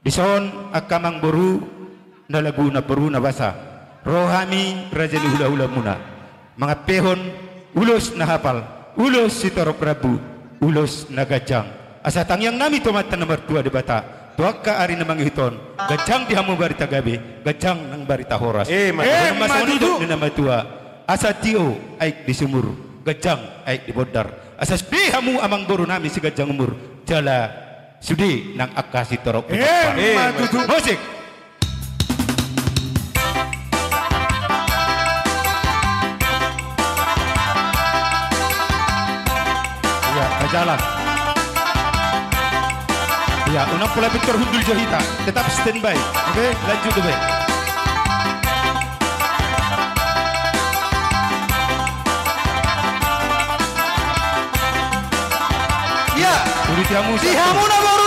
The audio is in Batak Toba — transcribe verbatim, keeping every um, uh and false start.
Dison angka amangboru na lagu na boru na basa, ro hami raja ni hulahulamuna mangampehon ulos na hapal, ulos sitorop rambu, ulos na ganjang. Asa tangiang nami tu Amanta na martua Debata, tu angka ari na mangihut on, ganjang di hamu barita gabe, ganjang nang barita horas. Eh, ma- Eh, masa ma tutu. Ni na matua, asa tio aek di sumur, ganjang aek di bondar. Asa sude hamu amangboru nami siganjang umur, jala sude nang angka sitorop Eh, pinompar. Eh, ma tutu. Musik. Iya, berjalan. Iya, unang pola pintor hundul jo hita. Tetap standby. Oke, lanjut, Bebe. Iya. Udah tiap musim. Di hamu na boru